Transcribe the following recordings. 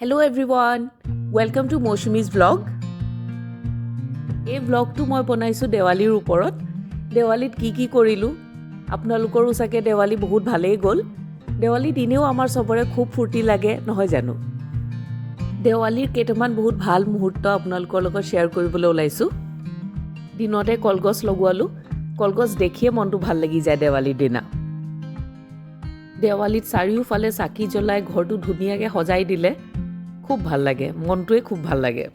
Hello everyone, welcome to Mousumi's vlog. এই ভ্লগটো মই বনাইছোঁ দেৱালীৰ ওপৰত। দেৱালীত কি কি কৰিলোঁ। আপোনালোকৰো চাগে দেৱালী বহুত ভালেই গ'ল। দেৱালীত এনেও আমাৰ চবৰে খুব ফূৰ্তি লাগে, নহয় জানো? দেৱালীৰ কেইটামান বহুত ভাল মুহূৰ্ত আপোনালোকৰ লগত শ্বেয়াৰ কৰিবলৈ ওলাইছোঁ। দিনতে কলগছ লগোৱালোঁ। কলগছ দেখিয়ে মনটো ভাল লাগি যায় দেৱালীৰ দিনা। দেৱালীত চাৰিওফালে চাকি জ্বলাই ঘৰটো ধুনীয়াকৈ সজাই দিলে খুব ভাল লাগে, মনটোৱে খুব ভাল লাগে।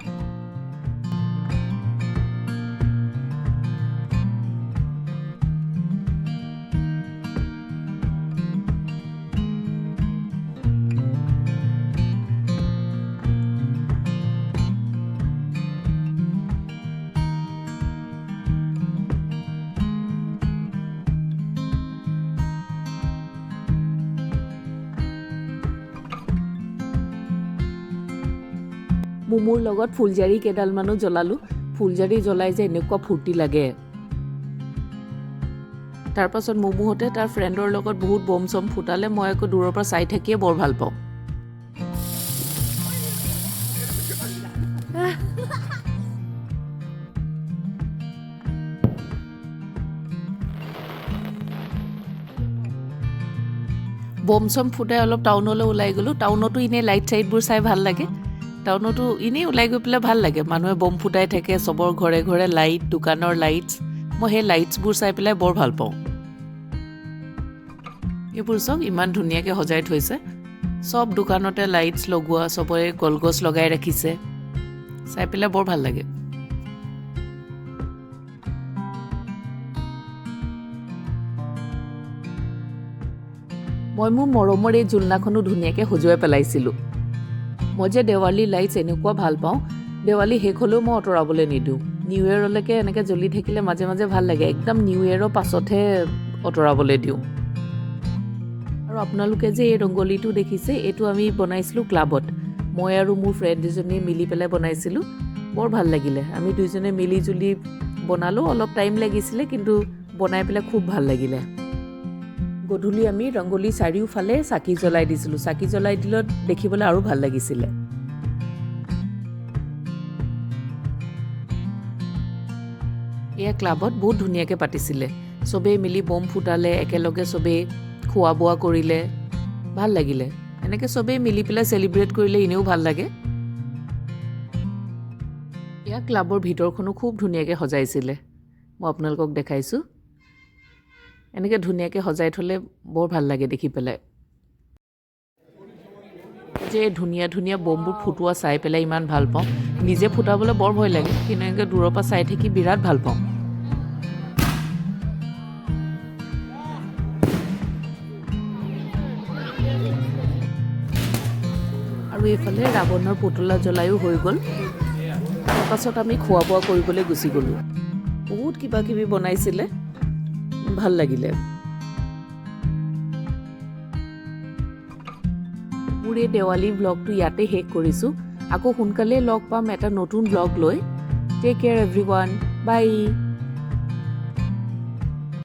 মুমুৰ লগত ফুলজাৰি কেইডালমানো জ্বলালোঁ। ফুলজাৰি জ্বলাই যে এনেকুৱা ফূৰ্তি লাগে। তাৰপাছত মুমুহঁতে তাৰ ফ্ৰেণ্ডৰ লগত বহুত বম চম ফুটালে। মই আকৌ দূৰৰ পৰা চাই থাকিয়ে বৰ ভাল পাওঁ। বম চম ফুটাই অলপ টাউনলৈ ওলাই গ'লোঁ। টাউনতো এনেই লাইট চাইটবোৰ চাই ভাল লাগে। টাউনতো এনেই ওলাই গৈ পেলাই ভাল লাগে। মানুহে বম ফুটাই থাকে, চবৰ ঘৰে ঘৰে লাইট, দোকানৰ লাইটছ। মই সেই লাইটছবোৰ চাই পেলাই বৰ ভাল পাওঁ। এইবোৰ চাওক, ইমান ধুনীয়াকৈ সজাই থৈছে। চব দোকানতে লাইটছ লগোৱা, চবৰে কলগছ লগাই ৰাখিছে। চাই পেলাই বৰ ভাল লাগে। মই মোৰ মৰমৰ এই জোলনাখনো ধুনীয়াকৈ সজুৱাই পেলাইছিলোঁ। মই যে দেৱালী লাইটছ এনেকুৱা ভাল পাওঁ, দেৱালী শেষ হ'লেও মই আঁতৰাবলৈ নিদিওঁ। নিউ ইয়েৰলৈকে এনেকৈ জ্বলি থাকিলে মাজে মাজে ভাল লাগে। একদম নিউ ইয়েৰৰ পাছতহে আঁতৰাবলৈ দিওঁ। আৰু আপোনালোকে যে এই ৰংগলীটো দেখিছে, এইটো আমি বনাইছিলোঁ ক্লাবত। মই আৰু মোৰ ফ্ৰেণ্ড এজনীয়ে মিলি পেলাই বনাইছিলোঁ। বৰ ভাল লাগিলে। আমি দুইজনে মিলি জুলি বনালোঁ। অলপ টাইম লাগিছিলে, কিন্তু বনাই পেলাই খুব ভাল লাগিলে। গধূলি আমি ৰংগলী চাৰিওফালে চাকি জ্বলাই দিছিলোঁ। চাকি জ্বলাই দিলত দেখিবলৈ আৰু ভাল লাগিছিলে। এয়া ক্লাবত বহুত ধুনীয়াকৈ পাতিছিলে। চবেই মিলি বম ফুটালে, একেলগে চবেই খোৱা বোৱা কৰিলে। ভাল লাগিলে। এনেকৈ চবেই মিলি পেলাই চেলিব্ৰেট কৰিলে এনেও ভাল লাগে। এয়া ক্লাবৰ ভিতৰখনো খুব ধুনীয়াকৈ সজাইছিলে। মই আপোনালোকক দেখাইছোঁ। এনেকৈ ধুনীয়াকৈ সজাই থ'লে বৰ ভাল লাগে দেখি পেলাই। যে ধুনীয়া ধুনীয়া বমবোৰ ফুটোৱা চাই পেলাই ইমান ভাল পাওঁ। নিজে ফুটাবলৈ বৰ ভয় লাগে, কিন্তু এনেকৈ দূৰৰ পৰা চাই থাকি বিৰাট ভাল পাওঁ। আৰু এইফালে ৰাৱণৰ পুতলা জ্বলায়ো হৈ গ'ল। তাৰপাছত আমি খোৱা বোৱা কৰিবলৈ গুচি গ'লোঁ। বহুত কিবা কিবি বনাইছিলে, ভাল লাগিলে। মোৰ এই দেৱালী ভ্লগটো ইয়াতে শেষ কৰিছোঁ। আকৌ সোনকালেই লগ পাম এটা নতুন ভ্লগ লৈ। Take care everyone, bye.